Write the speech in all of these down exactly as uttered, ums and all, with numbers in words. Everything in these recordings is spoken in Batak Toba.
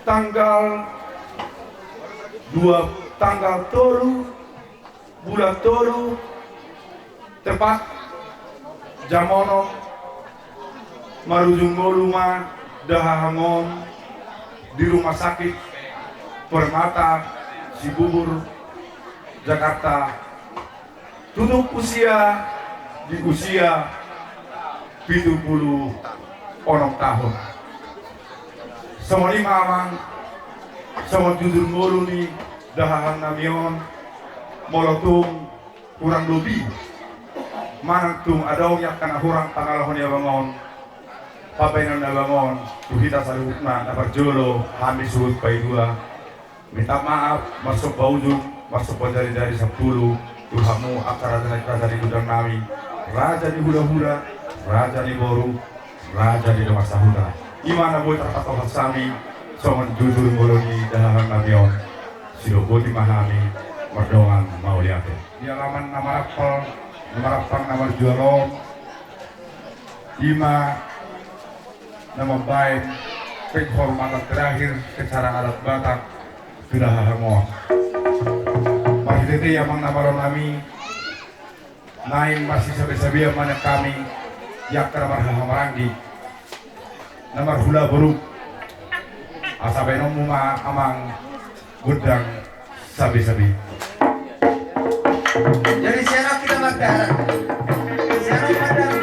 Tanggal dua, tanggal tolu bulan tolu, tepat jam onom, marujung ngolu ma dahahang on di Rumah Sakit Permata Cibubur, Jakarta, tutup usia di usia pitu pulu onom tahun. Songon i ma amang, songon jujur ngolu ni dahahang nami on, molo tung hurang lobi manang tung adong i angka na hurang pangalaho ni abang on, pambahenan ni abang on tu hita saluhutna, na parjolo hami suhut paidua minta maaf, marsomba ujung, marsomba jari-jari sampulu tu hamu angka raja, raja ni godang nami, raja ni hula-hula, raja ni boru, raja ni dongan sahuta. I ma na boi tarpatohas hami songon jujur ngolu ni dahahang nami on. Sidok boti ma hami mardongan mauliate. Di alaman na marampang, na marampang na marjual on, i ma na mambahen penghormatan terakhir secara adat Batak tu dahahang on. Marhite-hite i amang na malo nami, naeng marsisabe-sabean ma nian hami di angka na marhahamaranggi, na marhula boru. Asa bahenonmu ma amang gondang sabe-sabe. Jadi siapa kita makan? Siapa makan?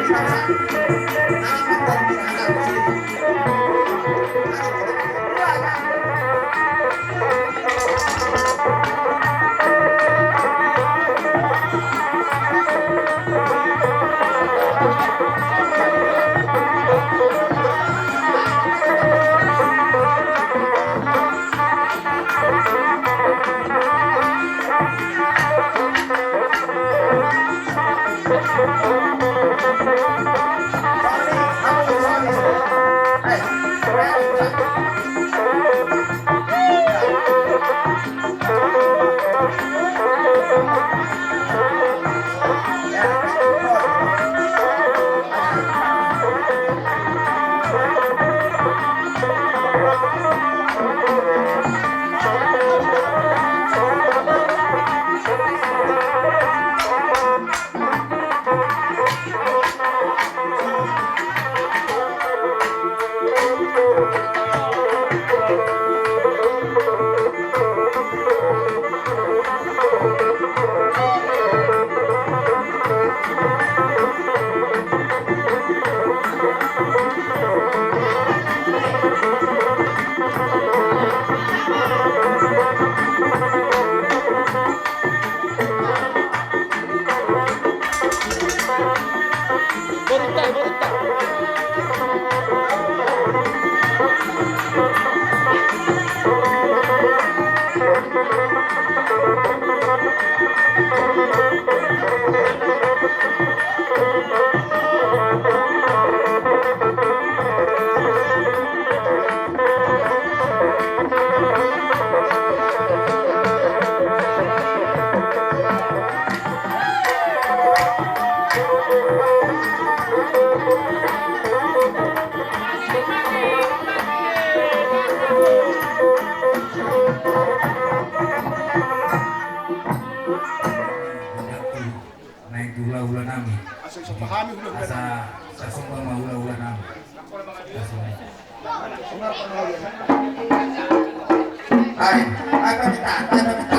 Naeng tu hula-hula nami. Asa, asa sasomba ma hula-hula nami. Sasomba. Ai, ai, pamita, ai, pamita.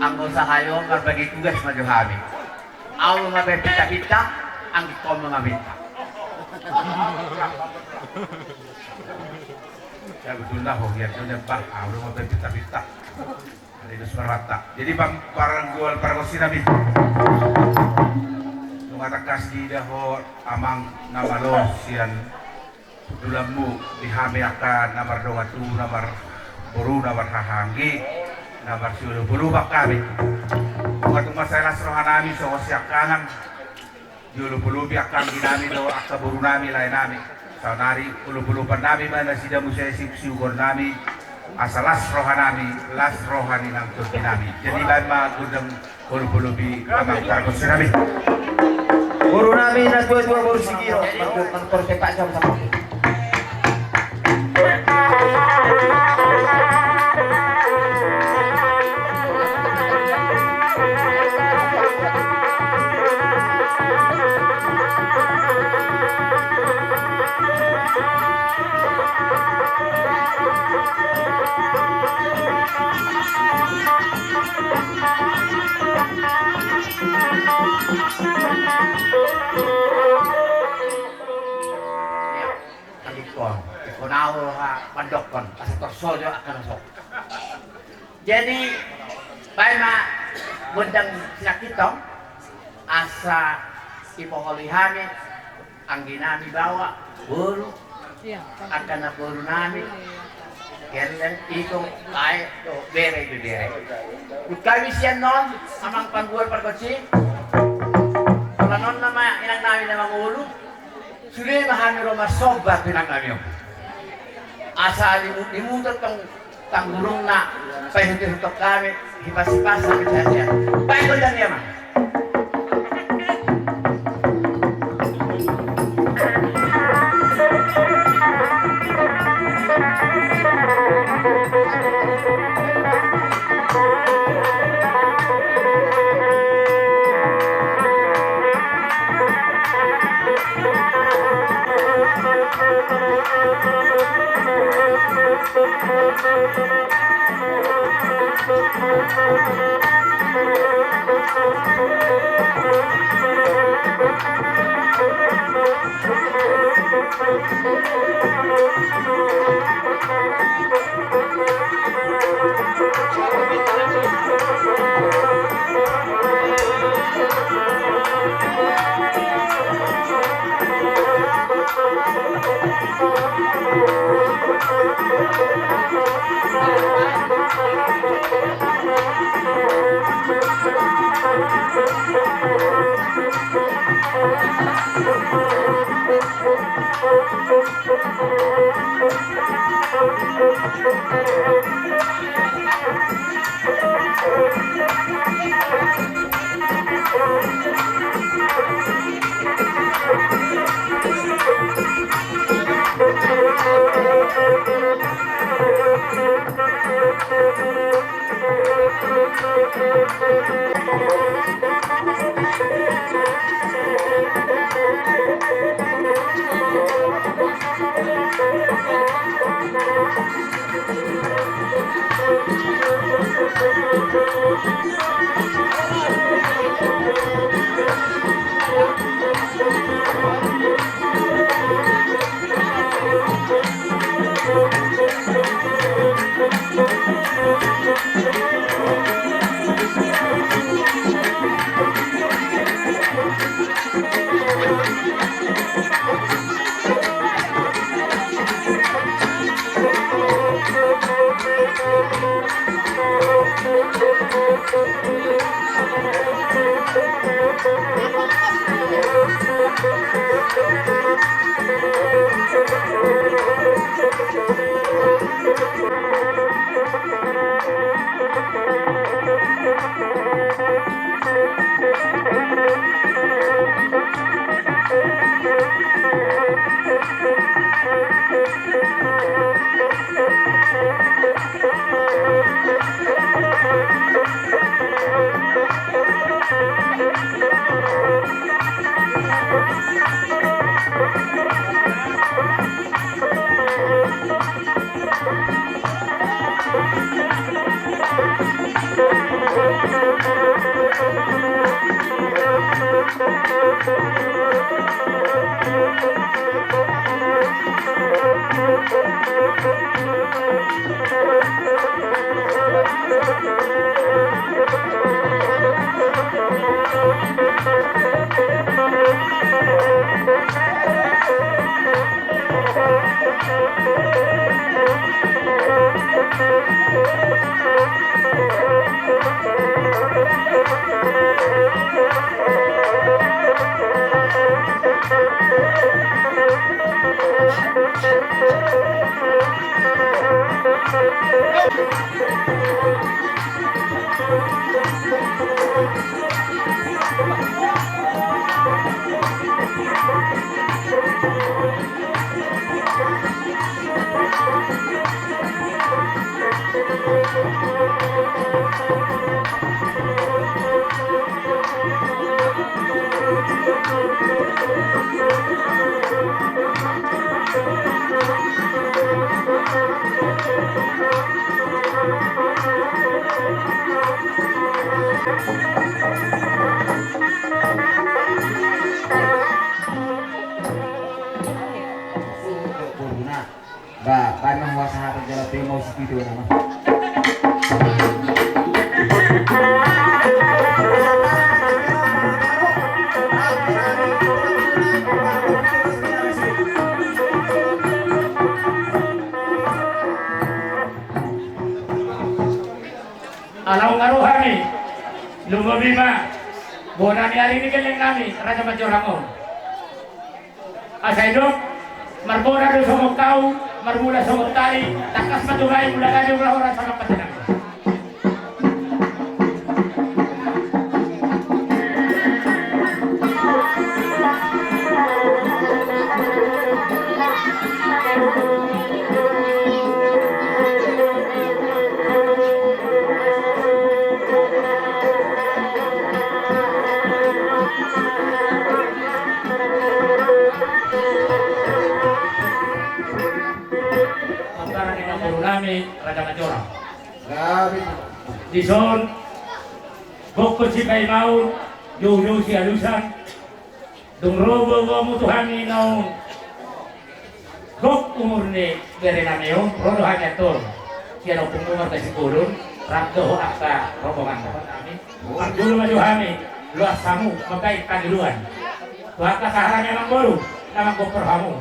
Anggo sahayo marbagi tugas ma jo hami. Ahu ma pe pinta-pinta, anggingkon ma maminta. Ya betul lah, ho, biar kau nyembah, ahu ma pe pinta-pinta. Jadi, pargual pargonsi nami, nunga tangkas diida ho amang na malo sian hundulanmu di hami angka na mardongan tubu, na marboru, na marhahaanggi, na marsiolopoloan hami. Nunga tung mansai las roha nami songon siangkangan diolopolopi angka anggi nami dohot angka boru nami, lae nami. Saonari olopolopan nami ma nasida muse siuksiukon nami, asa las roha nami, las roha ni nang tondi nami. Jadi baen ma gondang olopolopi amang pargonsi nami. Boru nami na tua-tua, boru Sigiro, mantor tepak jam satu. Tadingkon, ingkon ahu roha mandokkon, asa torso jo angka na so. Jadi, baen ma gondang sinangkintong, asa dipoholi hami, anggi nami baoa, boru, angka na boru nami, gelleng, ito, lae, dohot bere, ibebere. Dung hami sian on, amang pargual pargonsi, holan on nama inang nami na mangolu, sude ma hami ro marsomba tu inang nami on. Asa dimu-, dimutur tong tanggurungna, paihut-ihuthon hami, hipas-hipas hami sehat-sehat. Baen gondang i, amang. Ba, baen ma huasahaton jala pe mau sipido nama. Ala nunga ro hami, lumobi ma bona ni ari ni gelleng nami Raja Majorang on. Asa idok, marbona do songon hau, marmula songon tali, tangkas ma tutu baen mula gabe mula horas songon patenang. Antara ni namboru nami Raja Majorang. Dison, gokhon sipaimaon, joujou sialusan. Dung ro boaboamu tu hami naung gok umur ni bere nami on, ro do hami antong sian ompungmu marga Simbolon, rap dohot angka rombongan dohot hami. Parjolo ma jo hami loas hamu mambahen pangidoan tu angka sahala ni amangboru na manggokhon hamu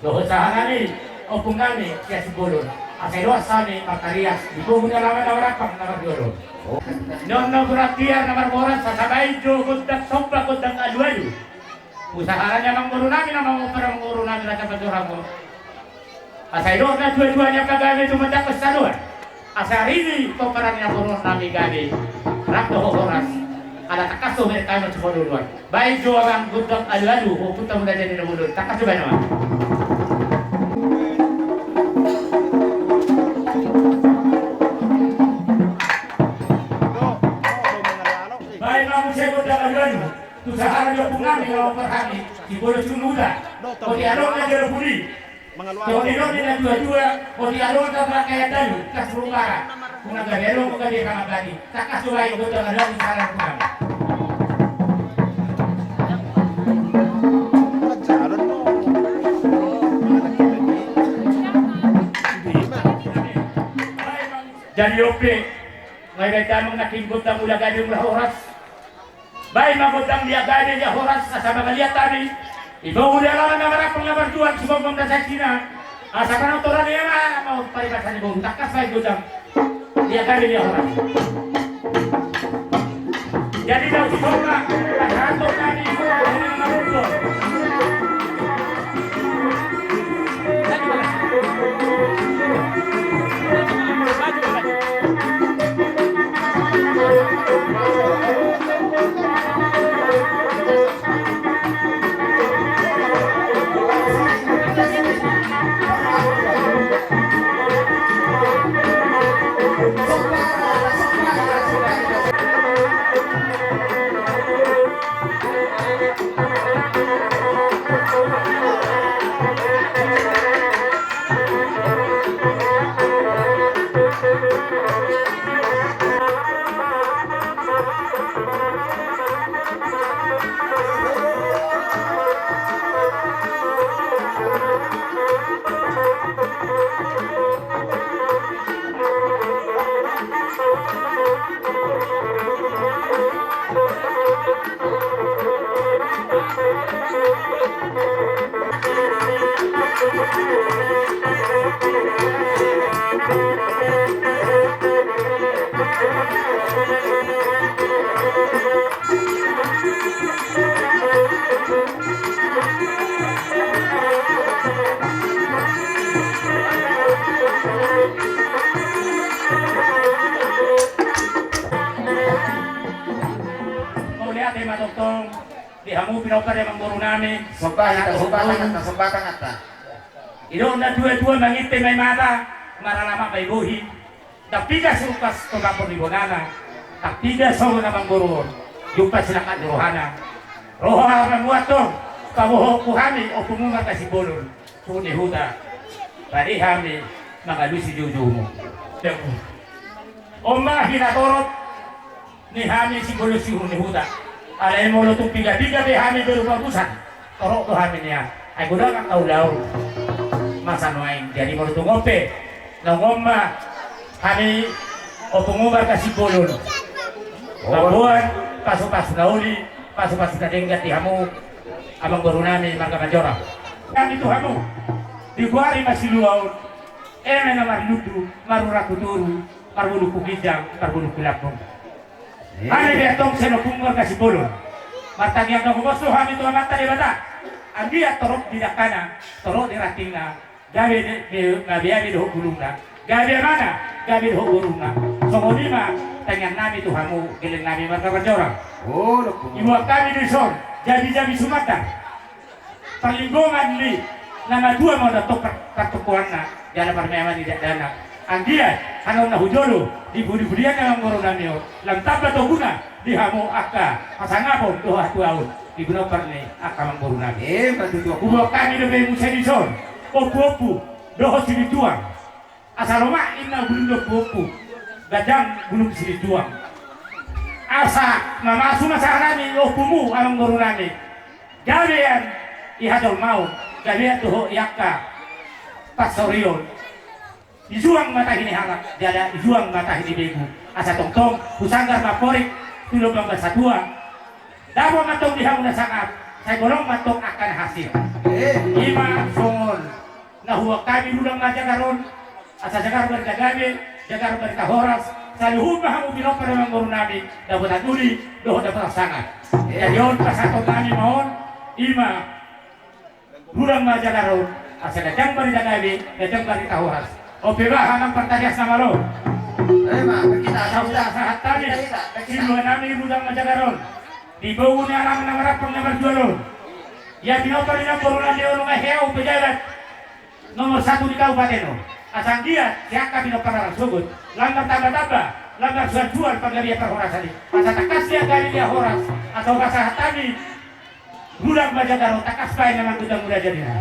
dohot sahala ni ompung nami sian Simbolon, asa iloas hami martarias di pogu ni alaman na marampang na marjolo. Nunga berarti na marboras, asa baen jo gondang somba gondang alualu. Usaha ni amangboru nami na mangompar amangboru nami Raja Majorang on. Asa idok na tuatua ni angka gabe tu manjangkon saluan. Asa ari ni pomparan ni amangboru nami gabe rap dohot horas. Ala tangkas do bereng hami tu saluan. Baen jo amang gondang alualu, huhut tamu daja ni na bolon. Tangkas jo baen amang. Baen ma muse gondang alualu. Tu sahala ni ompung nami na mangompar hami, Simbolon Sumbuda. Oti adong na jolo pudi. Songon i do na tuatua, oti adong na pangkaian dalu, kas rumbara. Unang gabe adong, unang gabe pangabati. Tangkas jo baen gondang alualu tu sahala ni ompung nami. Jadi ope, nunga dibaen damang nangkin gondang mula gabe mula horas. Baen ma gondang dia gabe dia horas, asa mangaliat hami. Di pogu ni alaman na marampang na marjual, sibombom na sansina. Asa panontoran ia ma, mau paribasan ni boru, tangkas baen gondang dia gabe dia horas. Jadi, dao sisonga, pasahaton nami, pasahaton nami. Mauliate ma tongtong di hamu pinompar ni amangboru nami. Somba hita, somba tangan ta, somba tangan ta. Didok na tua-tua, manginte ma i mata, maralamat ma i bohi. Ndang piga sirungkas tu pangkor ni bonana, ndang piga songon amangboru on, jumpa silangkap ni rohana. Roha ma muat tong, paboaonku hami ompumu marga Simbolon, suhut ni huta, rade hami mangalusi joujoumu. On ma hinatorop ni hami Simbolon suhut ni huta. Alai molo tung piga-piga pe hami berupa busan, torop do hami nian. Ai godang angka ulaon masa nuaeng. Jadi molo tung on pe, naung on ma hami ompumu marga Simbolon mamboan pasu-pasu na uli, pasu-pasu na denggan di hamu amangboru nami marga Manjorang. Hami tu hamu, digoari ma silua on, eme na marlundu, marura tu toru, marbulungku ginjang, marbulungku lambung. Hami pe antong sian ompumu marga Simbolon, martangiang na gomos do hami tu Amanta Debata. Anggiat torop di dangkana, torop di rantingna, gabe, gabe, gabe dohot bulungna, gabe amana, gabe dohot borungna. Songon i ma tangiang nami tu hamu, geleng nami marga Manjorang. Iboan hami dison jabi-jabi sumandar. Parlinggoman ni na matua ma on antong par-, partokoanna, jala parmeaman ni dakdanak. Anggiat hami on na hujolo di pudi-pudian ni amangboru nami on, lam tamba toguna di hamu angka hasangapon dohot hatuaon di pinompar ni angka amangboru nami. Huboan hami dope muse dison ompu-ompu dohot silinjuang. Asa lomak inna bulung ni ompu-ompu, ganjang bulung silinjuang. Asa mamasu ma sahalani ompumu amangboru nami, gabean i hajolmaon, gabean dohot i angka pansorion. Ijuang ma tahi ni halak, jala ijuang ma tahi ni begu. Asa tongtong husanggar ma amporik tu lombang bansatua. Dapot ma antong di hamu na sangap, sai golong ma antong angka na hasil. I ma songon na huboan hami, rudang ma jagar on, asa jagar barita gabe, jagar barita horas, saluhut ma hamu pinompar ni amangboru nami, dapotan uli dohot dapotan sangap. Jadi on pasahaton nami ma on, i ma rudang ma jagar on, asa ganjang barita gabe, ganjang barita horas. On pe bah, amang partarias na malo. Asa hupasahat hami silua nami rudang ma jagar on di bogu ni alaman na marampang na marjual on. Ia pinompar ni amangboru nami on, nunga heau pejabat nomor satu di kabupaten on. Asa anggiat sian angka pinompar na marsogot, lam martamba-tamba, lam marsual-sual panggabean parhorasan i. Asa tangkas sian gabe dia horas, asa hupasahat hami. Rudang ma jagar on, tangkas baen na mangundang mula jadi na.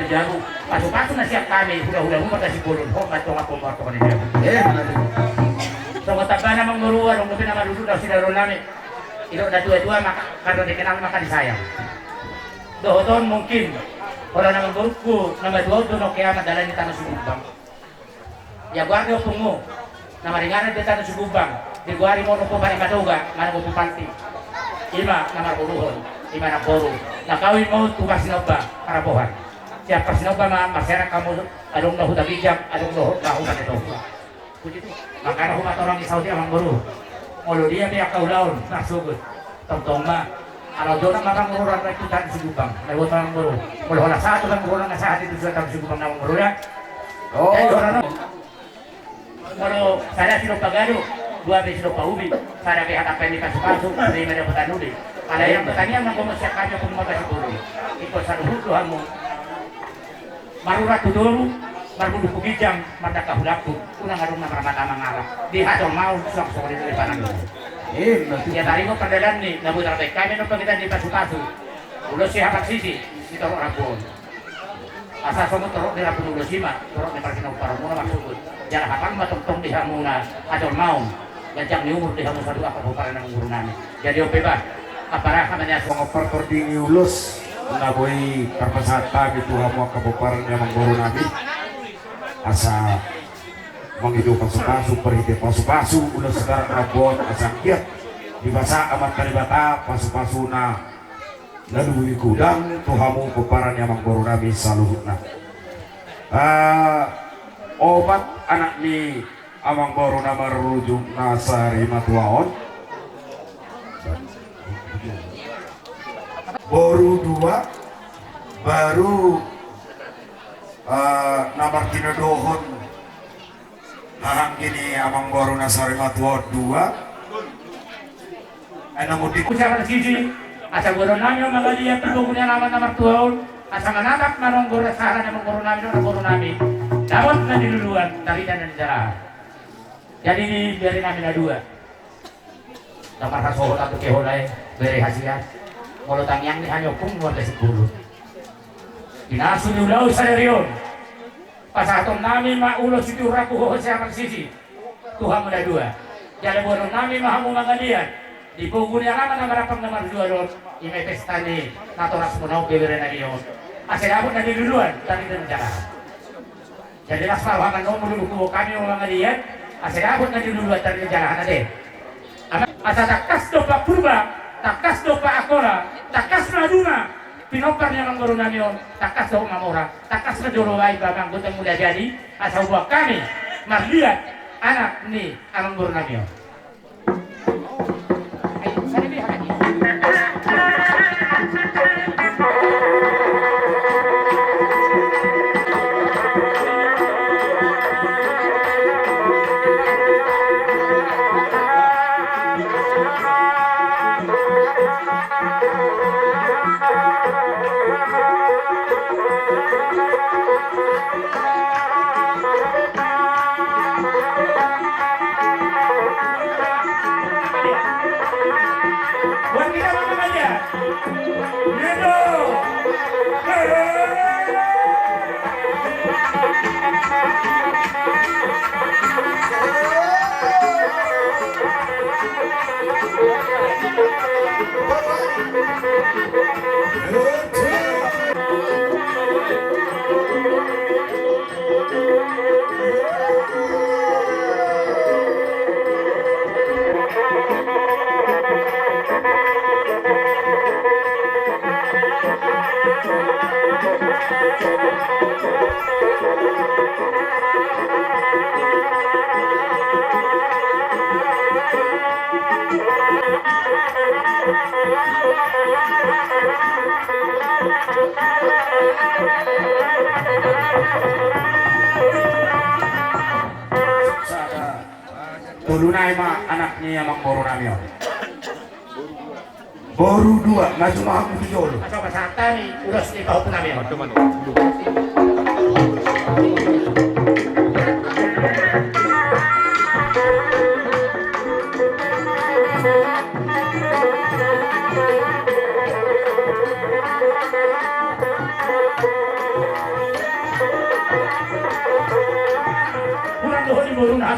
Jabu, pasu-pasu na sian hami, hula-hula muna marga Simbolon, ho ma tonga po ma tonga ni jabu. Eh, benar. Songon tamba na amangboru, adong dope na marudut na sidaron nami. Didok na tua-tua maka, karena dikenal maka disayang. Dohot on mungkin, holan amangboruku, na matua on do nang hea mandalani tano Sigumbang. Ia goar ni ompungmu, na maringanan di tano Sigumbang, digoari ma on Ompu Pari Matoga, manang Ompu Palti. Ima na marboruhon, ima na boru, na kawin ma on tu Parsinomba, Harabohan. Sian Parsinomba ma, marserak hamu, adong na Huta Ginjang, adong dohot na Huta Ketong. Mangkana hupatorang i saotik amangboru. Molo dia pe angka ulaon, na sogot. Tongtong ma. Ala jona ma pangururan na tu tano Sigumbang. Na buat amangboru. Molo holan sahat pangururan na sahat i tu tano Sigumbang na amangboru ya. Oh. Jadi holan on. Molo sada silompa gado, dua pe silompa ubi, sada pe hata pe ni pasu-pasu, lima dapotan ubi. Ala yang pertanian manggomo siap kami pun maka sepuluh. Ikut saluhut do hamu. Marurat tu toru, marbulung tu ginjang, mardangka hu lambung, unang adong na marmata mangalap, di hajolmaon suang songon i do di panangion. Ia taringot pardalan ni na boi tarbaen hami on pangidoan ni pasu-pasu. Ulos sihaparsisi, sitorop rambu on. Asa songon torop ni rambu ni ulos i ma, torop ni parsinomparmuna marsogot. Jala hapang ma tongtong di hamuna hajolmaon. Ganjang ni umur di hamu saluhut angka pomparan ni amangboru nami. Jadi on pe bah, apara hamanias. Songon partording ni ulos na boi tarpasahat hami tu hamu angka pomparan ni amangboru nami. Asa mangido pasu-pasu, marhite pasu-pasu, ulos sitarak rambu on, asa anggiat dipasahat Amanta Debata pasu-pasuna na lumobi godang tu hamu pomparan ni amangboru nami saluhutna. Ah, opat anak ni amangboru na marujung na sarimatua on. Boru dua, baru, eh, na martinodohon haha anggi ni amangboru na sarimatua on dua. Ai na mudik. Ucapan sisi, asa boru nami on mangaliat di pogu ni alaman na martua on, asa manatap manonggor sahala ni amangboru nami, amangboru nami. Dapot na niluluan, tarida na nijalahan. Jadi di bere nami na dua. Na marhasohotan tu kehola e, bere hasian. Molo tangiang ni hami ompung nuan da sipulu. Pinasu ni ulaon sadari on. Pasahaton nami ma ulos sitiur rambu hohot sihaparsisi. Tu hamu na dua. Jala boanon nami ma hamu mangaliat. Di pogu ni alaman na marampang na marjual on. Ima i pesta ni natorasmuna on bebere nami on. Asa dapot na niluluan, tarida na nijalahan. Jadi las ma roha manomu dulu kubo kami mangaliat. Asa dapot na niluluan tarida na nijalahan ate. Asa tangkas dompak Purba, tangkas dompak Angkola, tangkas Maduma. Pinompar ni amangboru nami on, tangkas dohot Mamora, tangkas ma jolo baen ba manggotong Mulia Jadi, asa huboan hami marliat anak ni amangboru nami on. Tolu nai ma anak ni amangboru nami on. Boru dua, maju ma hamu tu jolo. Asa pasahat hami ulos ni pahompu nami on.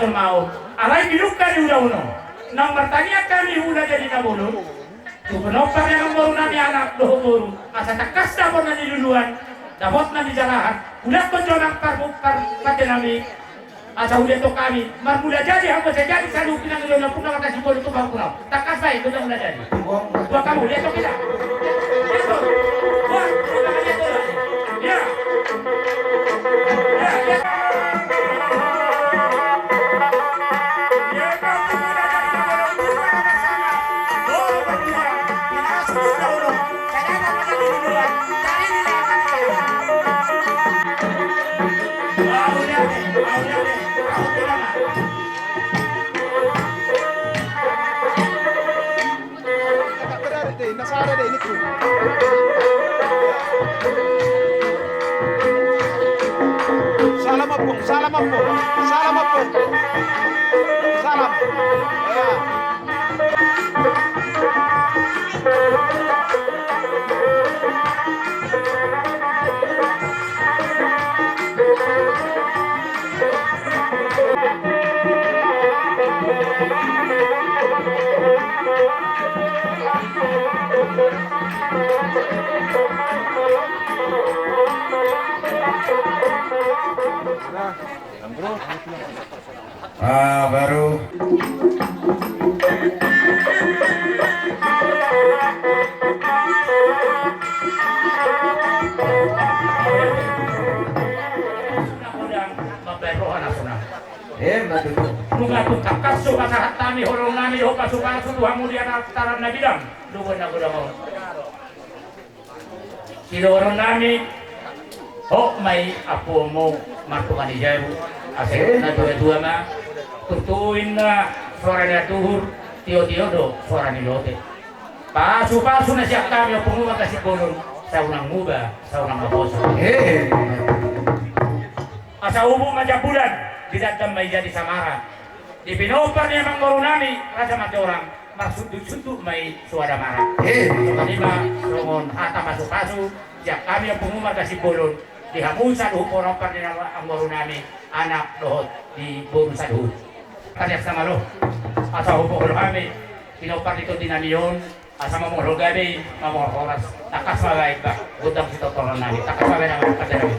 Mau alai di luka ni ulaon on, naung martangiang hami Hulajadi Nabolon tu pinompar ni amangboru nami, anak dohot boru, asa tangkas dapot na niluluan, dapot na nijalahan. Ulakkon jo nang par, par, pate nami. Asa hulean hami marmula jadi, hamu sai jadi saluhutna, nang jolo na punna markasi boru tu pahompu na on. Tangkas baen, tu na mula jadi. Buat kamu, lihat tu kita. Lihat tu. Buat, buat, lihat tu. Ya. Ya, ya. Salam, Ompung, salam, Ompung, salam, Ompung, salam. Ya. Ah, baru. Eh, mati tu. Nunga tung tangkas so pasahat hami holong nami dohot pasupasu tu hamu di atas taran na bidang, dohot na godang on. Sidohonon nami, hot ma i ampuonmu martua ni jabu, asa na tua-tua ma, tutu inna soara ni anduhur, tio-tio do soara ni lote. Pasu-pasu na sian hami ompungmu Marga Simbolon, sai unang muba, sai unang maposo. Asa ubu ma jambulan, didandam ma i jadi samara. Di pinompar ni amangboru nami Raja Majorang, marsundut-sundut ma i suada mara. Eh. Songon i ma songon hata pasu-pasu sian hami ompungmu Marga Simbolon, di hamu saluhut pinompar ni amangboru nami, anak dohot di boru saluhut. Tariak sama lo. Asa hubohol hami pinompar ni tondi nami on, asa mamohol gabe, mamohol horas. Tangkas ma baen, bah, gondang sitortoran nami. Tangkas ma baen, amang pande nami.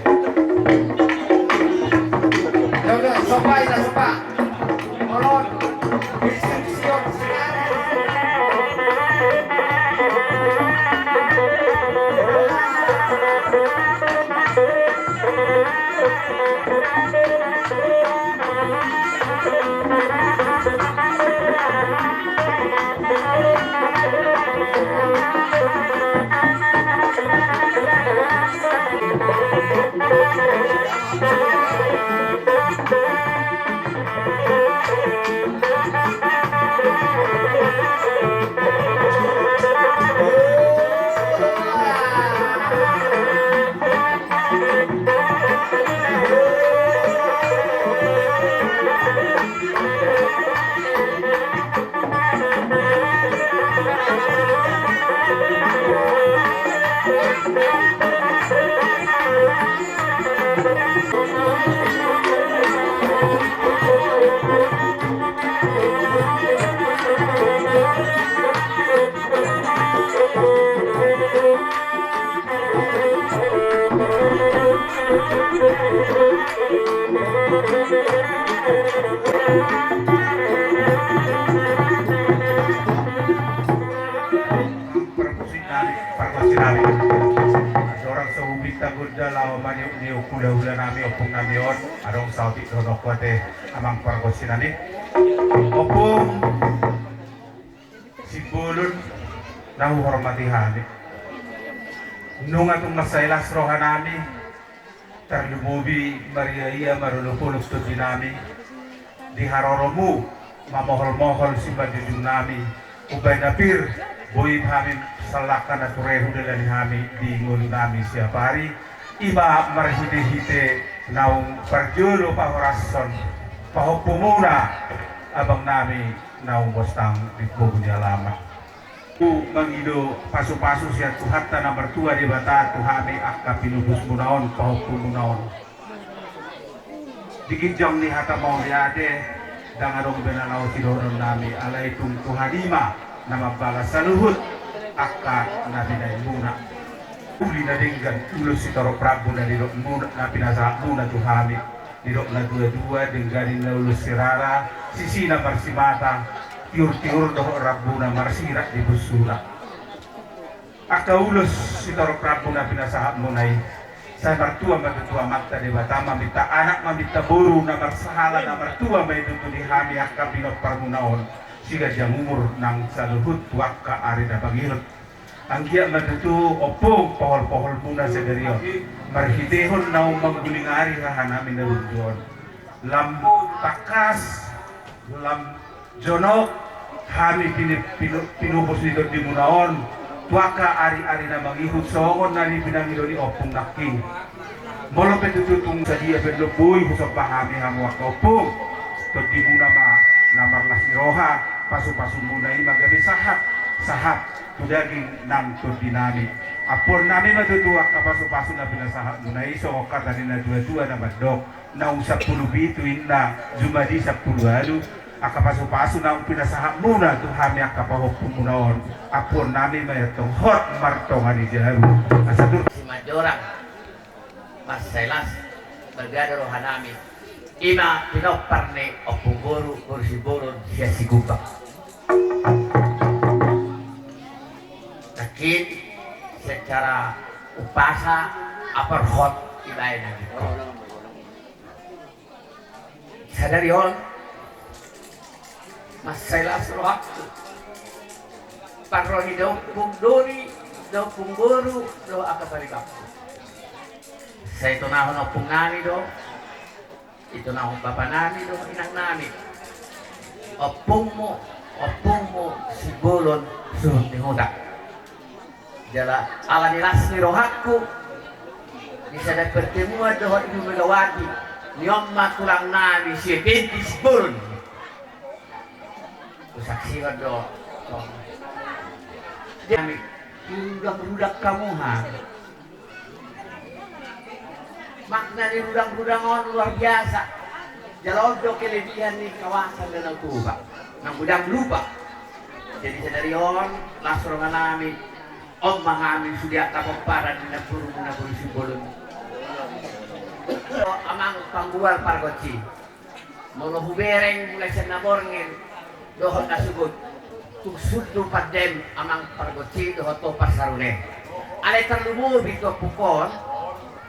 Ya udah, sopa, ina sopa. Molon. Bisi, bisi, on. Pargonsi nami, pargonsi nami. Dorang so hubinta gonda laho maniuk-niuk hula-hula nami, ompung nami on, adong saotik dohononku ate, amang pargonsi nami. Ompung Simbolon na huhormati hami. Nunga tung mansai las roha nami, tarlumobi maria-ria marolop-olop tondi nami, di haroromu mamohol-mohol simanjujung nami, umbahen na pir boi hami sallangka na ture hudalani hami di ngolu nami siapari. I ma marhite-hite naung parjolo pahorashon pahompumuna abang nami naung bostang di pogu ni alaman. Tu mangido pasu-pasu sian Tuhanta na martua Debata tu hami angka pinupusmuna on, pahompumuna on. Di ginjang ni hata mauliate, Ndang adong be na laho sidohononnami, alai tung Tuhan i ma na mambalas saluhut angka na binahenmuna. Uli na denggan, ulos sitorop rambu na nidokmuna, na pinasahatmuna tu hami. Didok na dua-dua, denggan ninna ulos sirara, sisina marsimata, tiur-tiur dohot rambuna marsirak di busuna. Angka ulos sitorop rambu na pinasahatmuna i, sai martua ma tutu Amanta Debata, maminta anak, maminta boru na marsahala, na martua ma i tutu di hami angka pinomparmuna on, siganjang umur nang saluhut tu angka ari na mangihut. Anggiat ma tutu ompung pohol-poholmuna sadari on marhitehon naung mangguling ari hahanami na burju on. Lam tangkas, lam jonok hami pini-, pinu-, pinupos ni tondimuna on tu angka ari-ari na mangihut songon na pinangido ni ompung nangkin. Molo pe tutu tung sadia pe lombu i husomba hami hamu angka ompung, tondimuna ma na marlas ni roha, pasu-pasumuna i ma gabe sahat, sahat tu daging nang tondinami. Ampuonnami ma tutu angka pasu-pasu na pinasahatmuna i, songon hata ni na tua-tua na mandok, naung sampulu pitu inna, jumadi sampulu ualu, angka pasu-pasu naung pinasahatmuna tu hami angka pahompumuna on, ampuonnami ma i antong hot martonga ni jabu. Asa tur Simanjorang. Mansai las, margada rohanami. I ma pinompar ni Ompung Boru, Boru Simbolon, sian Sigumbang. Nangkin secara umpasa aporhot ibaen nangkin. Sadari on, mansai las rohangku. Parro ni daompung doli, daompung boru, dohot angka paribangku. Sai tonahon ompungnami do, itonahon bapanami dohot inangnami. Ompungmu, ompungmu, Simbolon, suhut ni huta. Jala ala ni las ni rohangku, di sada pertemuan dohot di Megawati, nion ma tulangnami si Effendi Simbolon. Husaksihon do. Jadi, rudang-rudang hamu ha. Makna ni rudang-rudang on luar biasa. Jala on do kelebihan ni kawasan Danau Toba. Nang godang lupa. Jadi sadari on, las rohanami, on ma hami sude angka pomparan ni namborumuna Boru Simbolon. Amang panggual pargonsi. Molo hubereng mulai sian na borngin dohot na sogot, tung sun do pandem amang pargonsi dohot tu parsarune. Alai tarlumobi tu ompung on,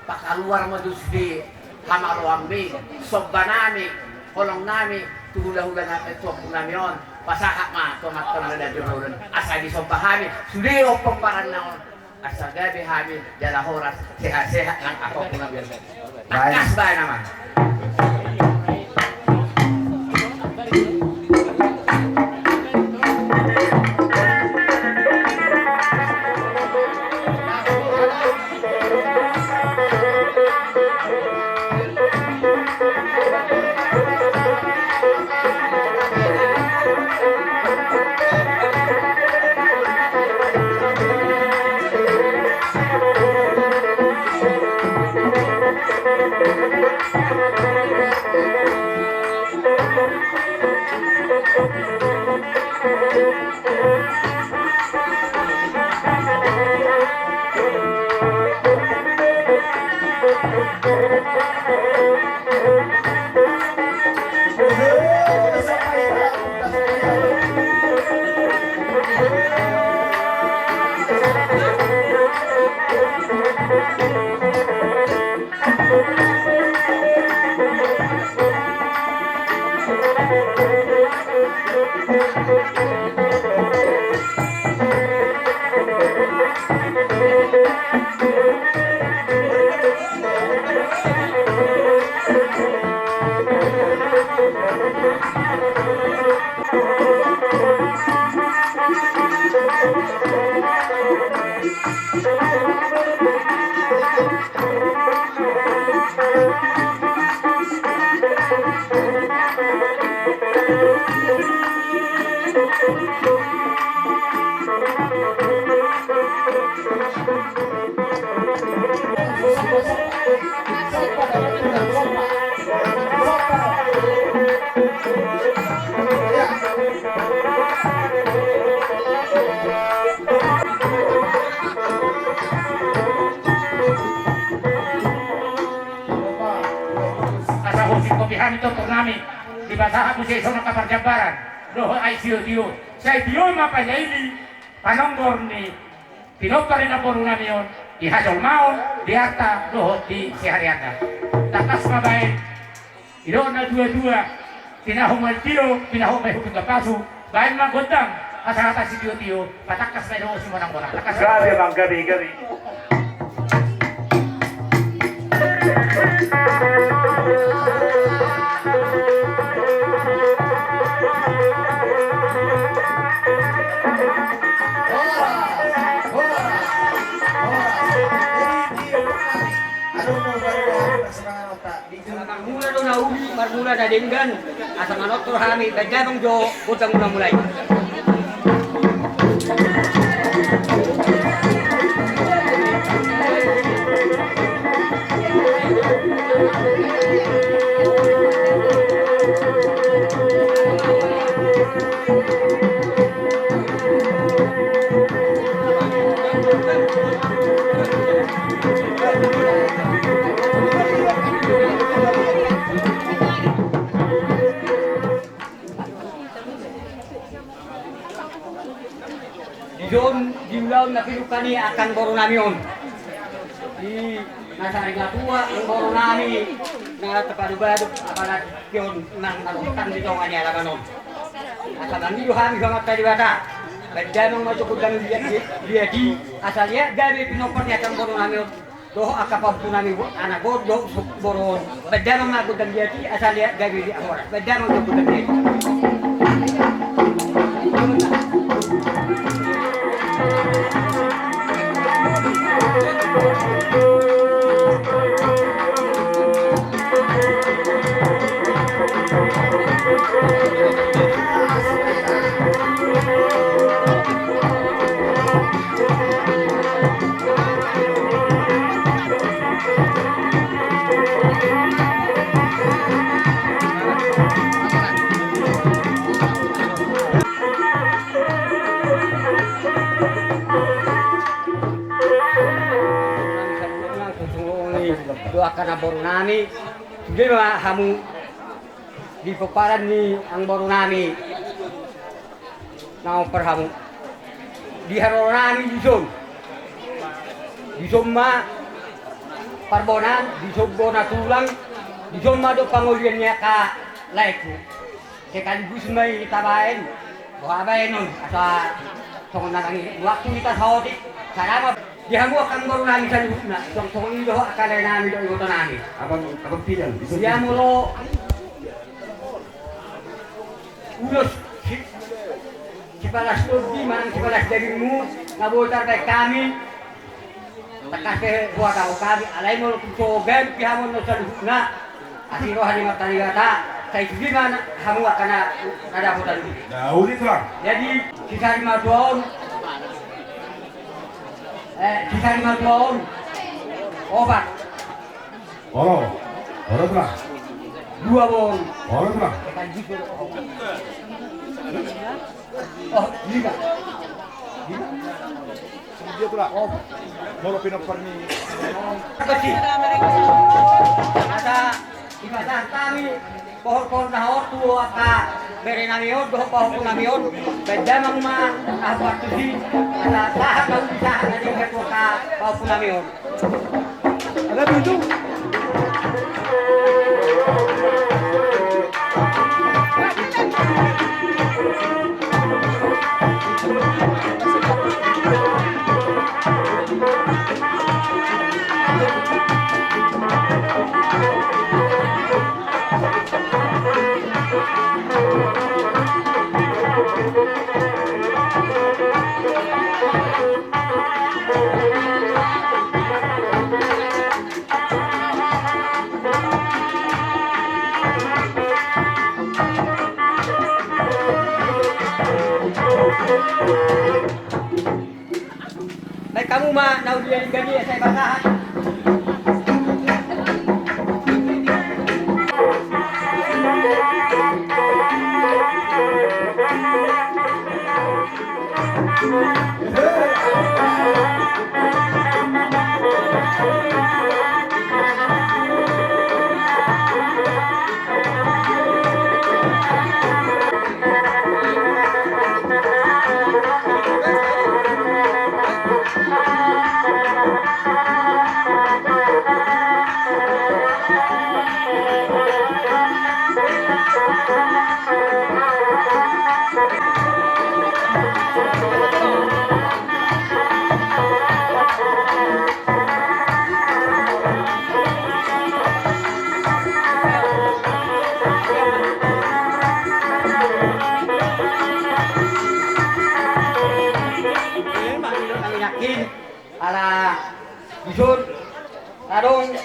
pakaluar ma tusi hamaloanmi, sombanami, holongnami, tu hula-hula na, eh, tu ompungnami on, pasahat ma tu amanta na di jolo on, asa disomba hami sude on pomparanna on. Asa gabe hami jala horas, sehat-sehat nang ahu pun ambil. Baik. Tangkas baen amang. Tortor nami, dipasahat muse dison angka parjambaran dohot aek sitio-tio. Sai tio ma panjaili panonggor ni pinompar ni namboru nami on di hajolmaon, di arta dohot di siharianna. Tangkas ma baen, didok na tua-tua: Pinahomai tio, pinahomai hupinggan pasu. Baen ma gondang, asa hata sitio-tio, patangkas ma i dohot simonang-monang. Tangkas. Gabe, Amang, gabe, gabe. Marmula do na uli, marmula na denggan, asa manortor hami, baen damang jo gondang mula-mula i. Dison di ulaon na pinungka ni angka boru nami on, di na sari matua angka boru nami na terpadu-padu, apalagi on nang marutan di tonga ni alaman on. Asa mangido hami tu Amanta Debata, baen damang ma jo gondang liat, liat i, asa liat gabe pinompar ni angka boru nami on. Dohot angka pahompu nami, anak on dohot boru on. Baen damang ma gondang liat i, asa liat gabe liat horas. Baen damang jo gondang liat i. Tu angka namboru nami, sude ma hamu di pomparan ni angka boru nami. Na ompar hamu di haroro nami dison. Dison ma parbonaan, dison bona tulang, dison ma do pangolian ni angka laengku. Sekaligus ma i tabaen, boha baenon, asa songon na mangido waktu hita saotik, sada ma. Di hamu angka boru nami saluhutna, songon i dohot angka lae nami dohot iboto nami. Abang, abang pidang, bisa. Ia molo ulos si, sipalas tondi manang sipalas dagingmu na boi tarbaen hami, tangkas pe huhatahon hami, alai molo tung so gabe pe hamu on saluhutna, asi roha ni Amanta Debata, sai sude ma hamu angka na dapotan i. Jadi sisari matua on, eh, sisari matua on opat. Olo, olo, tulang. Dua boru. Olo, tulang. Oh, lima. Lima. Dia, tulang. Oh. Molo pinompar ni. Kecil. Ada di pasar kami. Pohon-pohon na hot tu angka bere nami on dohot pahompu nami on, baen damang ma na hot tusi, asa sahat na uli sahat na denggan tu angka pahompu nami on. Ada pintu. Baen hamu ma na uli na denggan i, asa i pasahat. Ala dison adong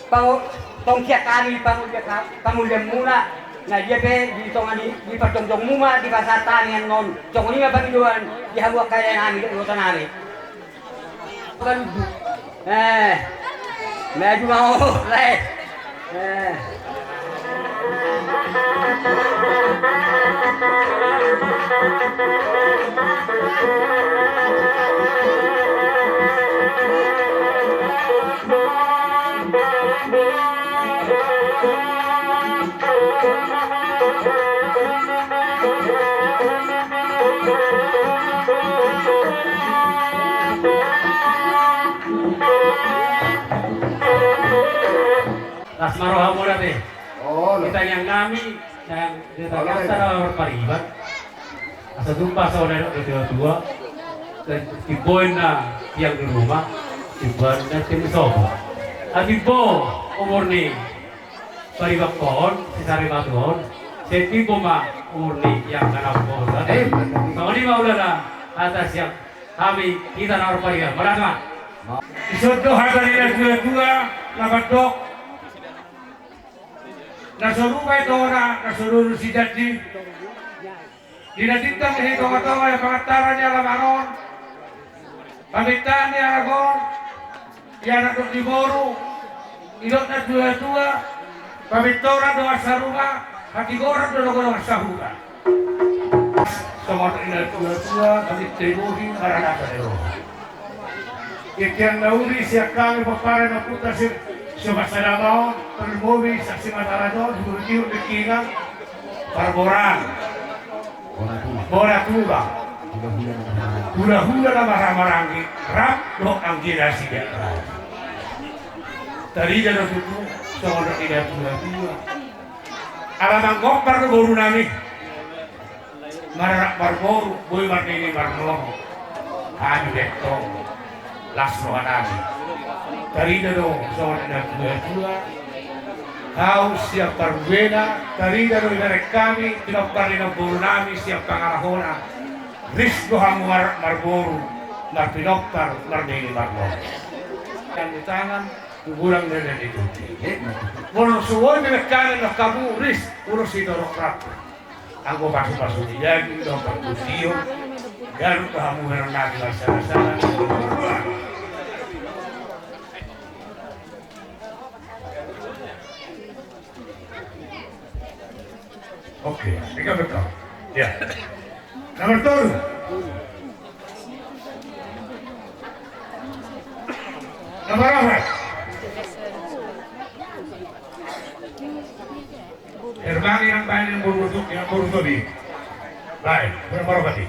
pango-, tong sian hami pangulian, pangulianmuna, na dia pe di tonga ni, di parjongjongmu ma dipasahat hami annon. Songon i ma pangidoan di hamu angka dainami dohot ibotonami. Bukan. Eh. Maju mau. Lai. Eh. Las ma rohamuna be. Olo. Di tangiang nami, tangiang, di tangiang, olo, sana marpariban. Asa tupa songon na nidok ni tua-tua. Timbo na tiang di ruma, timbo na tiang di sopo. Atimbo umur ni pariban on, si sarimatua on, sai timbo ma umur ni tiang na naung boru. Eh, benar. Songon i ma ulaon hata sian hami, hita na marpariban. Marhata ma. Dison do hata ni na tua-tua, na mandok. Na so ruba i tora, na so lurus i jandi. Di na tindang di tonga-tonga ni pangantaran ni alaman on, pamintaan ni anak on, di anak dohot di boru, didok na tua-tua, pamitoran do asa ruba, hatigoran do dohonon asa huta. Songon i na tua-tua, paminta i bohi, maranasan i roha. Di tiang na uli sian hami pomparan ni ompunta si, si Mas Adama on, tarlumobi sian si Mataraja on, di Bulu Tiur, di Kinang, Parboran. Bona tulang. Bona tulang. Hula-hula na marhaha-maranggi. Hula-hula na marhaha-maranggi. Rap dohot anggi na sigarak. Tarida do tutu, songon na nidok ni na tua-tua. Ala mangompar do boru nami. Maranak marboru, boi marnini marnono. Hami be tong. Las roha nami. Tarida do, songon na tua-tua. Hau sian parbuena, tarida do ibereng hami, pinompar ni namboru nami, sian pangarahona. Ris do hamu maranak marboru, marpinompar, marnini marnono. Yang di tangan, tu godang nang di tondi. Molo so boi ibereng hami, na hamu ris, ulos i torop rap. Anggo pasu-pasu ni daging dohot pargonsion, ganup do hamu heran nami marsala-sala. Oke, tiga betul. Ya. Nomor tolu. Nomor empat. Hermani nang baen nang boru Tobi, nang boru Tobi. Baen, berapa rokati?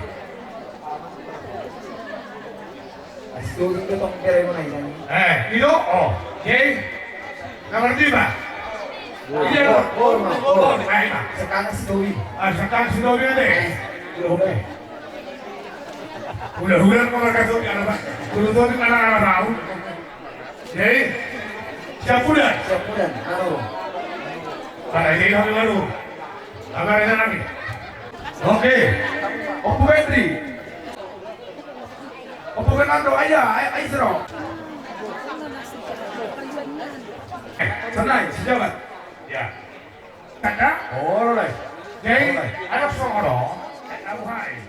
Astobi do tong kere mana ini? Eh, itu, oh, jadi, nomor lima. Iya, oh, oh, oh, oh, oh, oh, oh. Sekarang Astobi. Ah, sekarang Astobi ada. Eh, iya, oke. Hula-hula kau marga Tobi, anak, boru Tobi, anak, anak tahu. Jadi, siap udah? Siap udah, anu. Pada ini kami baru. Apa ada lagi? Oke. Ompu Petri. Ompu Fernando, ayo, ayo, ayo, Sero. Eh, santai, sejabat. Ya. Ada? Oh, boleh. Jadi, boleh. Ada songon on. Eh, kamu hai.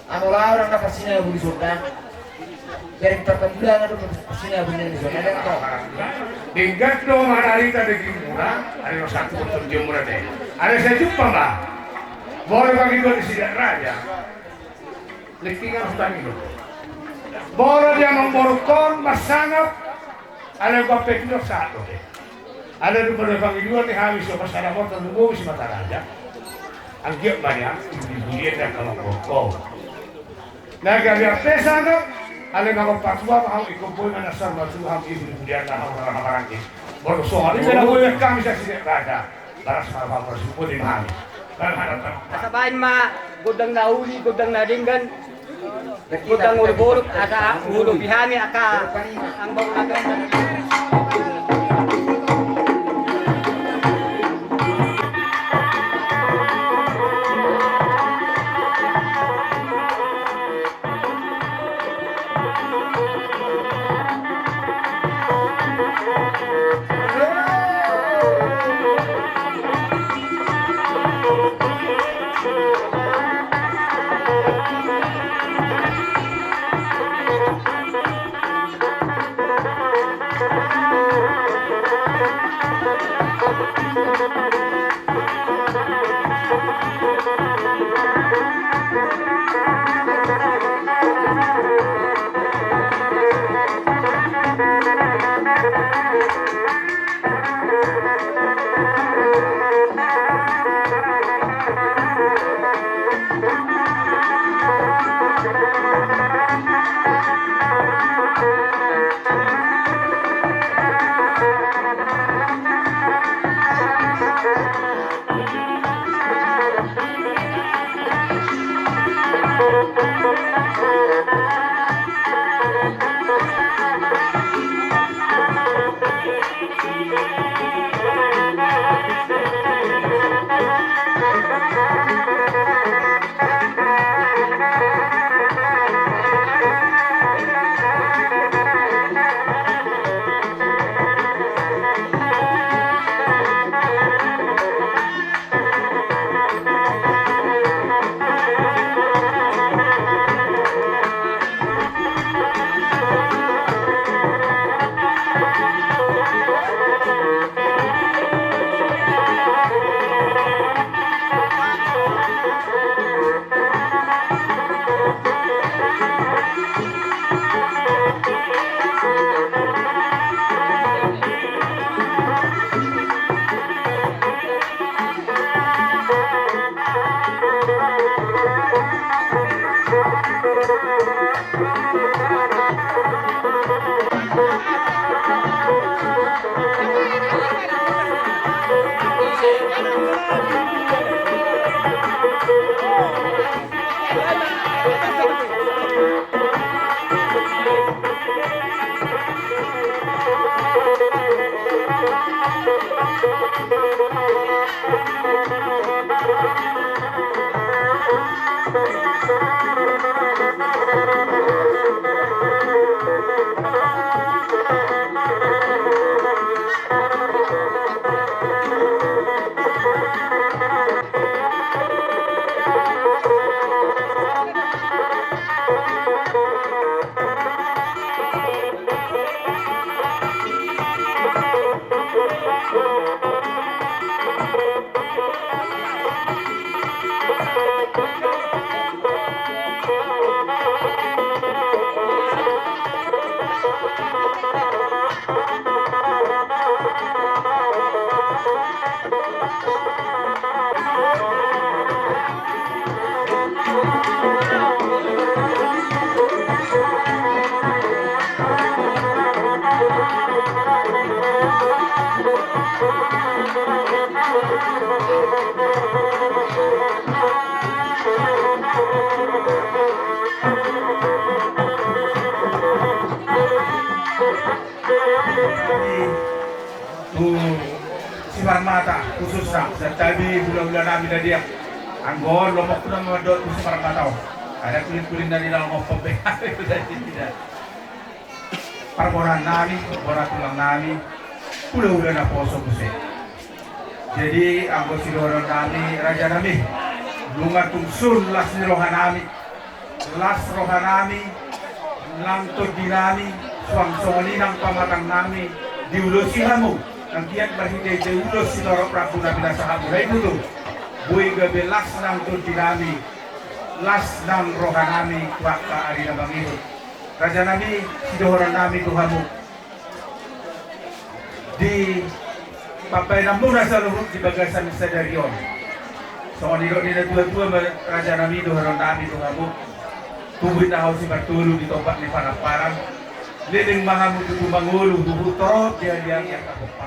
Anu laho do na parsinabulan sonda. Jadi pertembungan do parsinabulan sonda. Denggan do mangarita daging mura, ari no satu potong jom mura deh. Ada saya jumpa, Mbak. Boleh bagi dua di sini raja. Lingkingan hutan ini. Boleh dia mamborukon, marsangap. Ada gua pekino satu deh. Ada di pada pangiduan ni hami so pasada motor nunggu si Mataraja. Anggiat banyak, di bulian dan kalau kau. Na gabe arte sana, ale na patua ma hau ikut boy mana sar matua hau ibu di bulian na hau rara hamarangke. Baru soal ini na boy kami saksi dek raja. Baras marhau marsupo di mahami. Asa baen ma gondang na uli, gondang na denggan. Gondang ulu-ulu, asa ulu bihani aka. Tu Simarmata khususna, santabi hulahula nami na dia. Anggo on lomo huna mandok tu Simarmata on. Ada kulit-kulit na di dalam ompong be. Parbonahan nami, bona tulang nami, hulahula naposo muse. Jadi anggo sidohonon nami raja nami, nunga tung sun las ni roha nami, las roha nami, nang tondi nami, suang songon i nang pamatang nami, diulosi hamu, nang giat marhite-hite ulos sitorop rambu na pinasa hamu na i tutu. Boi gabe las nang tondi nami, las nang roha nami, tu angka ari na mangihut. Raja nami, sidohonon nami tu hamu. Di pambahenanmuna saluhut di bagasan sadari on. Songon nidok ni natua-tua ma raja nami dohonon nami tu hamu. Tubu inna hau simartolu di tompak ni paramparan. Leleng ma hamu tutu mangolu huhut torop di haliang i.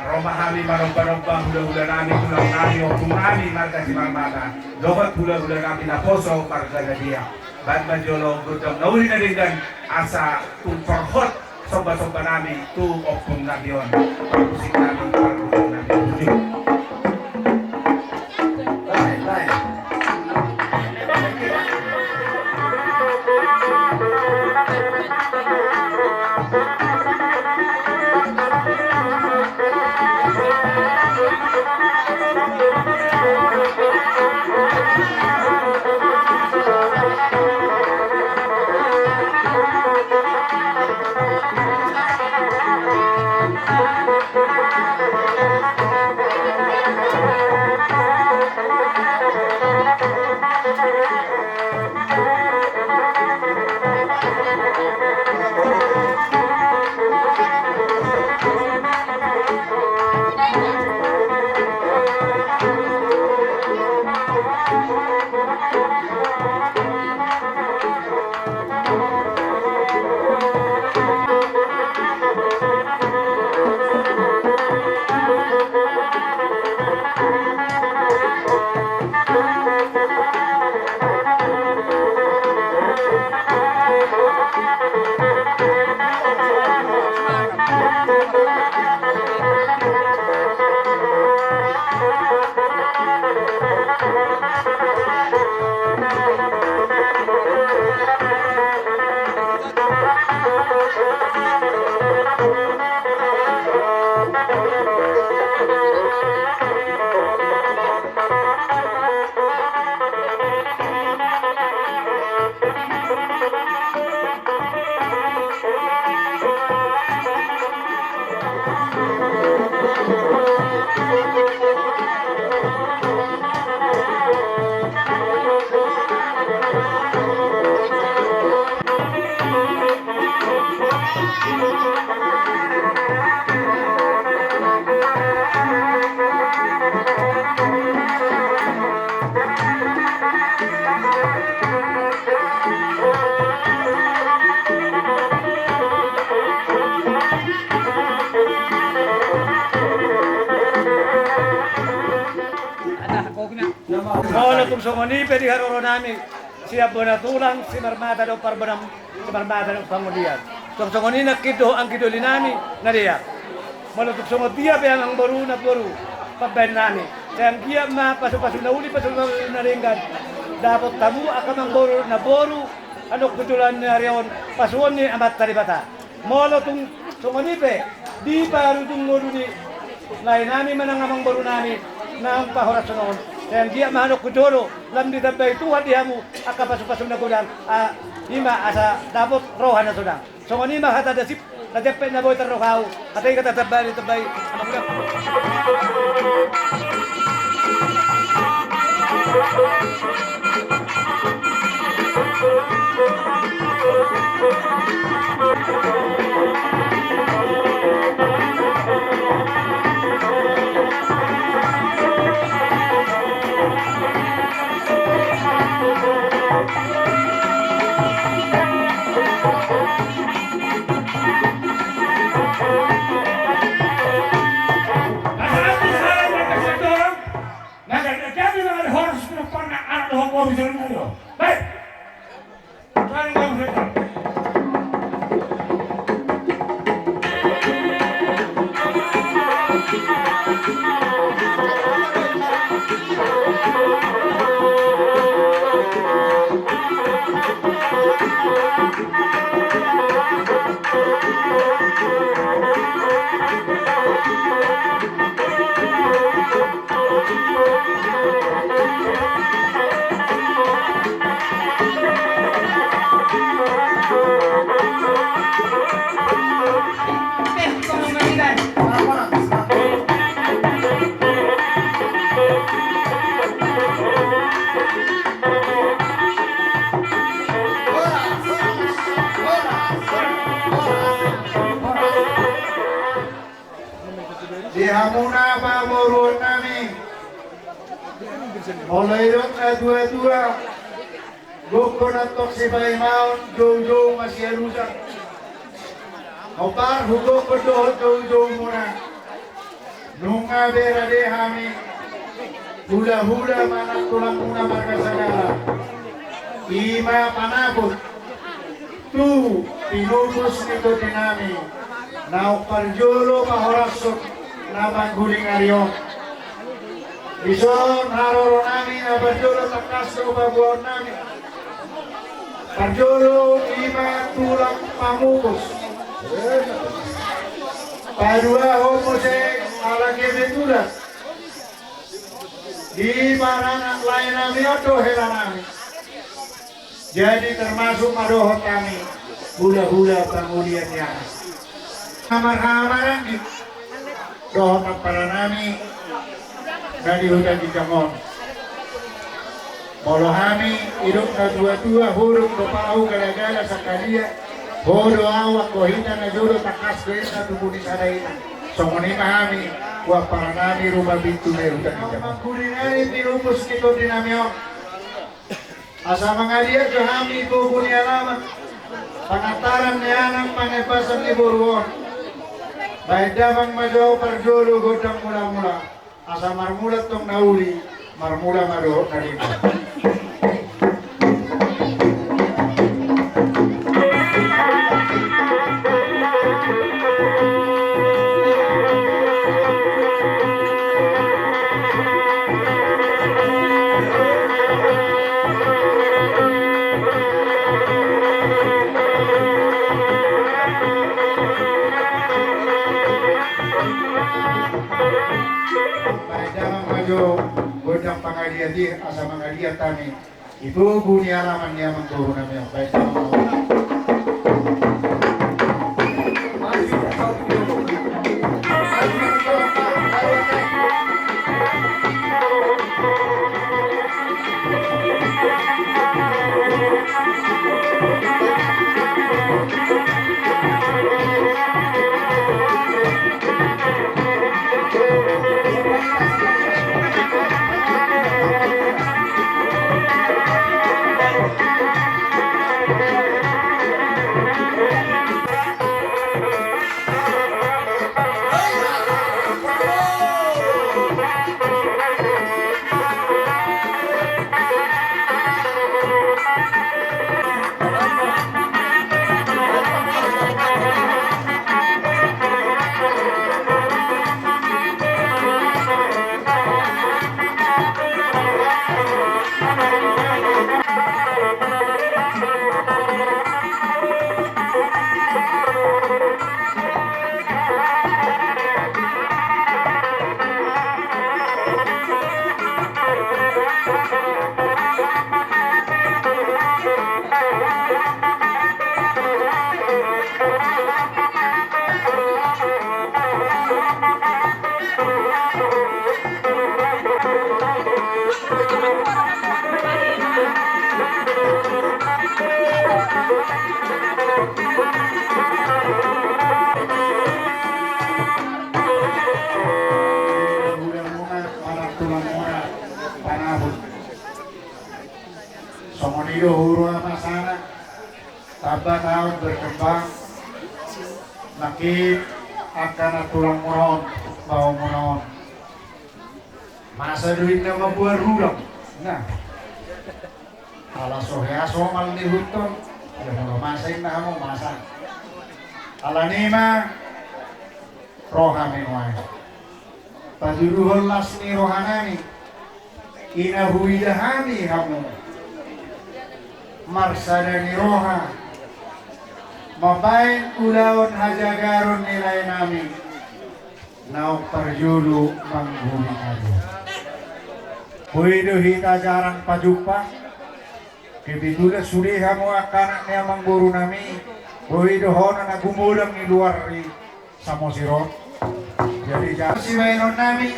Ro ma hami manomba-nomba hulahula nami, tulang nami, ompung nami marga Simarmata. Dohot hulahula nami naposo marga Nadia. Baen ma jolo gondang na uli na denggan asa tung torhot somba-somba nami tu ompung nami on, parmusik nami, parmusik nami. Baen, baen. Molo tung songon i pe di haroro nami, sian bona tulang, Simarmata dohot Parbonang, Simarmata dohot Pangulian. Tong songon i nangkin dohot anggi doli nami na deak. Molo tung songon dia pe amang boru, namboru, pambaen nami, sai anggiat ma pasupasu na uli, pasupasu na denggan dapot hamu angka amang boru, namboru, annon kebetulan ni ari on pasuon ni Amanta Debata. Molo tung songon i pe di parujung ngolu ni lae nami manang amang boru nami naung pahorashon on, sai anggiat ma hadok tu jolo lam ditambai Tuhan di hamu angka pasupasu na godang, a, i ma asa dapot roha na sonang. Songon i ma hata dasip na jempek na boi tarrohahon. Hata i hata tambai, tambai. Di hamuna pamoruon nami, molo didok natuatua, gokhon antong sipaimaon, joujou ma sialusan. Hombar hugokhon dohot joujoumuna. Nunga be rade hami hulahula manang tulangmuna marga Sagala. I ma panaput tu pinupus ni tondi nami naung parjolo pahorashon na mangguling ari on. Dison haroro nami na parjolo tangkas do paboaon nami. Parjolo i ma tulang pamupus. Paduahon muse ala kebetulan di baranak lae nami on do hela nami. Jadi termasuk ma dohot hami hulahula pangulian ni anak. Amar hamaranggi dohot ampara nami na di huta ginjang on. Molo hami didok natuatua, hudok do pahu galagala sangkaliat, ho do ahu anggo hita na jolo tangkas do inna tubu ni sada inna. Songon i ma hami tu ampara nami Rumapintu na di huta ginjang on. Mangguling ari pinupus ni tondi nami on. Asa mangaliat do hami gogo ni alaman, pangantaran ni anak, pangebasan ni boru on. Baen damang ma jo parjolo gondang mulamula. Asa marmula tong na uli, marmula ma dohot na denggan. Jo, gondang pangaliat i asa mangaliat hami di tugu ni alaman ni amangboru nami on. Baik, Songon i do huroha ma sanak. Tamba taon berkembang. Nangkin angka na tulang muna on, baoa muna on. Masa do inna mamboan rudang. Nah. Ala so hea somal ni huton. Ia molo masa inna hamu masa. Alani ma roha menoai. Patuduhon las ni rohanami. Ina huida hami hamu marsada ni roha mambaen ulaon hajagaron ni laenami naung parjolo manggubung alu. Boi do hita jarang pajumpa. Kebetulan sude hamu angka anak ni amangborunami. Boi do hona na gumodang ni luar i. Samosir on. Jadi ja- sibaenon nami.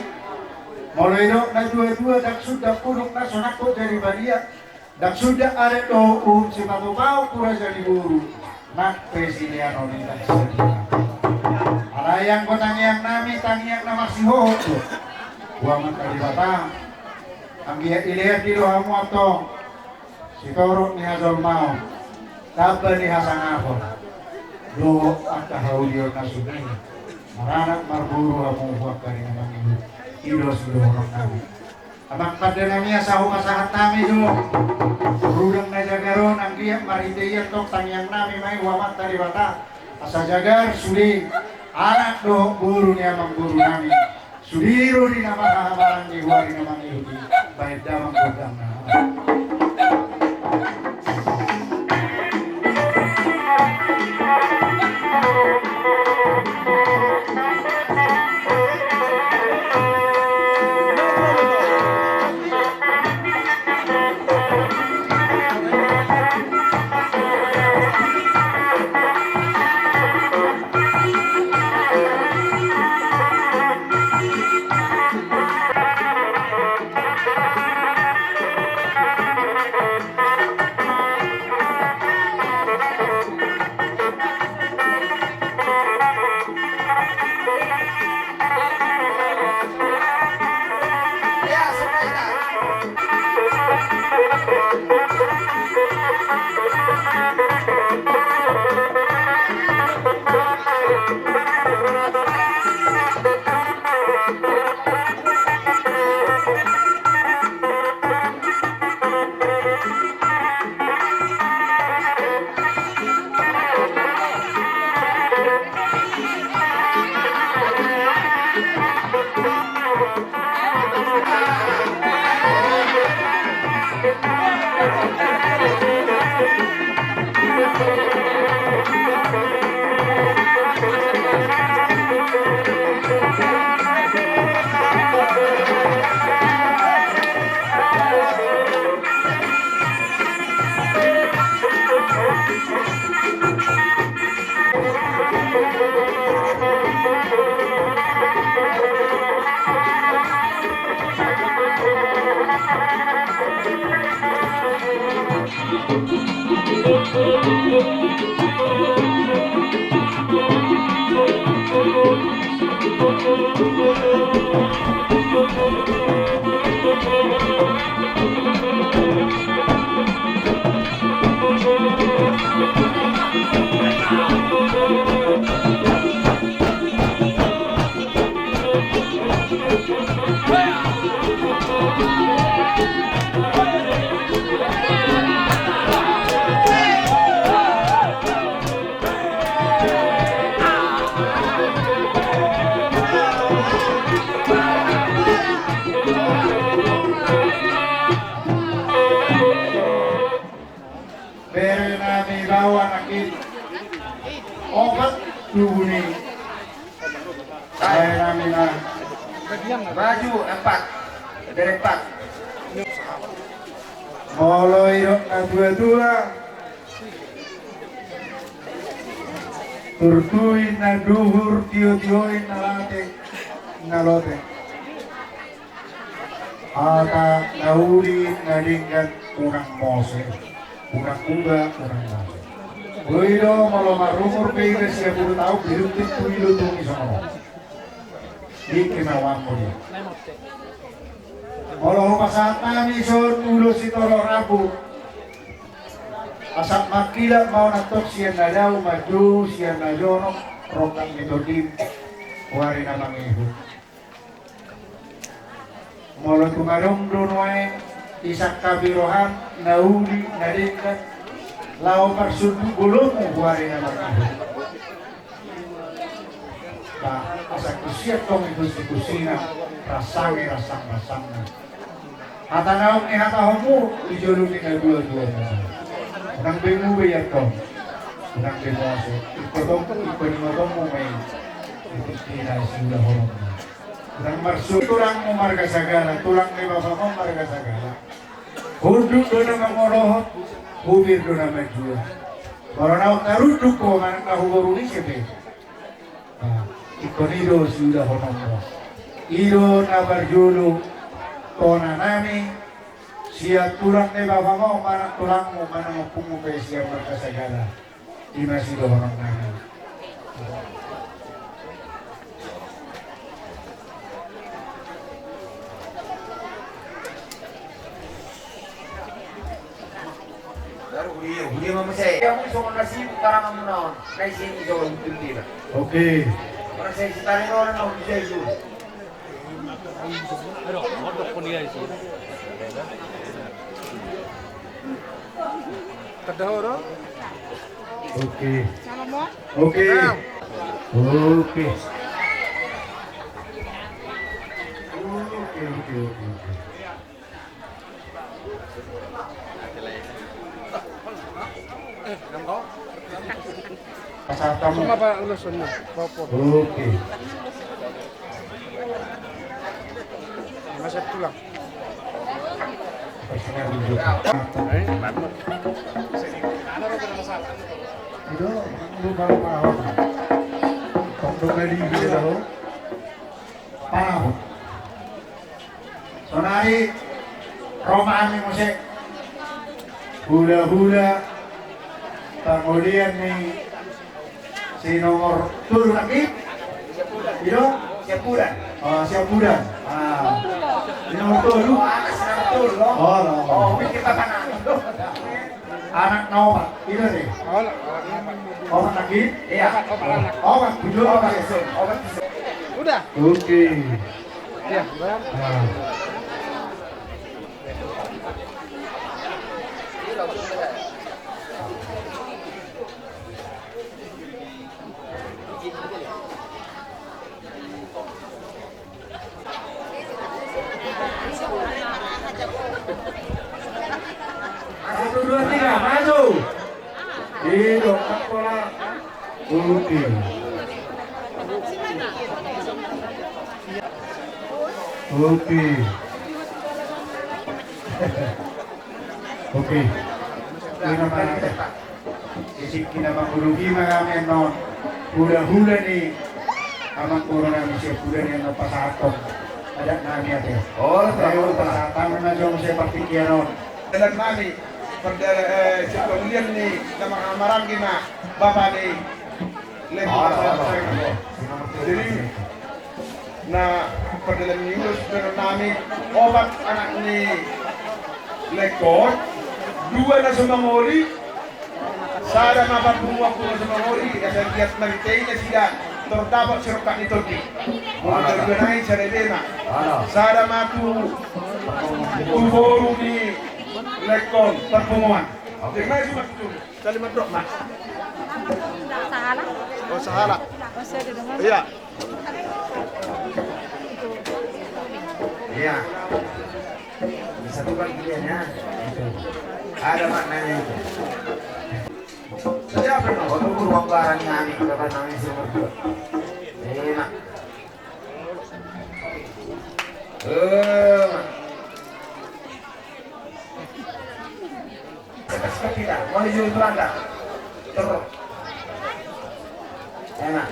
Molo didok na dua-dua ndang suda puduk na sonangkok jadi badia. Ndang suda adat dohot uhum sipatupaon tu raja ni boru. Nang pe silean on i ndang suda. Alai anggo tangiang nami tangiang na marsihohot do. Ua mangkali bata. Anggiat dilean di do hamu antong. Sitorop ni hajolmaon, tamba ni hasangapon, dohot angka haulion na sumini, maranak marboru hamu tu angka na mangihut, i do sidohonon nami. Amang pande nami asa hupasahat hami do, rudang na jagar on anggiat marhite i antong tangiang nami ma i tu Amanta Debata, asa jagar sude, anak dohot boru ni amangboru nami. Sude do di na marhahamaranggi huari na mangihut i, baen damang gondang na. Bere nami baoa nangkin. Opat tubu ni. Bere nami na. Maju empat. Bere empat. Molo didok na tua-tua. Turtu i na duhur, tio-tio i na late, na lote. Hata na uli na denggan unang mose, unang muba, unang mose. Boi do molo marumur pe iba sia pulu taon, belum tentu i lutung i songon on. Ingkon na uamu dia. Molo hupasahat nami son ulos sitorop rambu. Asa mangkilap ma on antong sian na dao, manjou sian na jonok, rongkap ni tondim, huari na mangihut. Molo tung adong do nuaeng disangkapi roham na uli na denggan, laho parsundut bolonmu huari na mangihut. Ba, asa kusian tong i konstitusina, rasang i rasang-rasangna. Hata naung nihatahonmu di jolo ni na dua-dua na. Unang be muba i antong. Unang be mose. Ingkon tong, ingkon ingotonmu ma i. Di tingki na siulahononmu. Unang marsu-, tulangmu marga Sagala, tulang ni bapam on marga Sagala. Hundul do na mangolohot, hubir do na manjua. Molo naung tarunduk ho manang na huboru ni sipe. Nah, ingkon i do siulahononmu. I do na parjolo tona nami, sian tulang ni bapam on manang tulangmu manang ompungmu pe sian marga Sagala. I ma sidohonon nami. Baru huria, huria ma muse. Ia mui songon na sibuk karangan muna on. Na isi ni songon hutul dia. Oke. Orang saya isi tali roda na hutul dia itu. Kada ho do? Oke. Oke. Oke. Oke, oke, oke, oke. Pasahat hamu. Cuma apa ulos on, bapak? Oke. Masa tulang. Itu lu baru paham. Tong dong dari dia tahu. Paham. Sonari ro ma hami muse. Hulahula pangolian ni si nomor tolu lagi. Ido? Siapudan. Oh, Siapudan. Ah. Di nomor tolu. Oh, no. Oh, kita tangan. Anak na opat, ido deh. Opat lagi? Iya. Opat, bujur opat. Opat. Udah. Oke. Iya, bayar. Nah. Satu, dua, tiga, maju. Ido, pola. Oke. Oke. Oke. Ini apa? Di tingki na manguluhi ma hami annon. Hulahula ni amangboru nami Siapudan i annon pasahathon adat nami ate. Oh, pasahathon na jong seperti kianon. Adat nami. Pardalanan, eh, sian pangolian ni na marhahamaranggi ma bapa ni Lengkon. Jadi na pardalanan ni ulos dohonon nami, opat anak ni Lengkon, dua na so mangoli, sada ma parpunguanku na so mangoli, asa giat marhite i nasida tor dapot sirongkap ni tondi. Molo dua nai sada be ma. Sada ma tu, tu boru ni Lengkon parpunguan. Oke. Jadi ma i sudah tu. Sali mandok ma. Sahala. Oh, sahala. Oh, saya ada dengar. Iya. Iya. Disatukan pilihannya. Itu. Ada maknanya itu. Siapa yang mau tunggu ruang barang yang ini? Berapa nangis yang berdua? Enak. Eh, Sekarang kita mau jujur Belanda. Terus. Enak.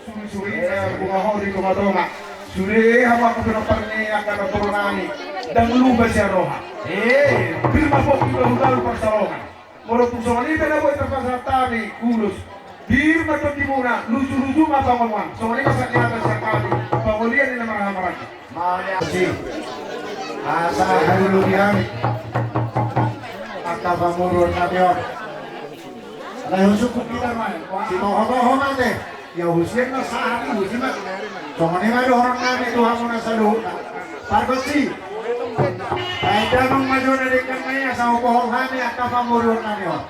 Suri-suri, eh, bunga hori, tonga-tonga. Sude hamu angka pinompar ni angka na poronami. Ndang lupa sian roha. Eh, pir ma pongki bahu talu parsalongan. Molo tung songon i pe na boi tarpasahat hami ulos. Pir ma tondimuna, luju-luju ma pangomoan. Songon i ma sahat ni hata sian hami. Pangolian ni na marhahamaranggi. Mauliate. Asa haduduhon nami. Angka pamoruon nami on. Alai husungkun hita ma. Sitoho-toho ma te. Ia husian ma sahali husi ma. Songon i ma dohonon nami tu hamuna saluhutna. Pargonsi. Baen damang ma jolo na denggan nai asa hubohol hami angka pamoruon nami on.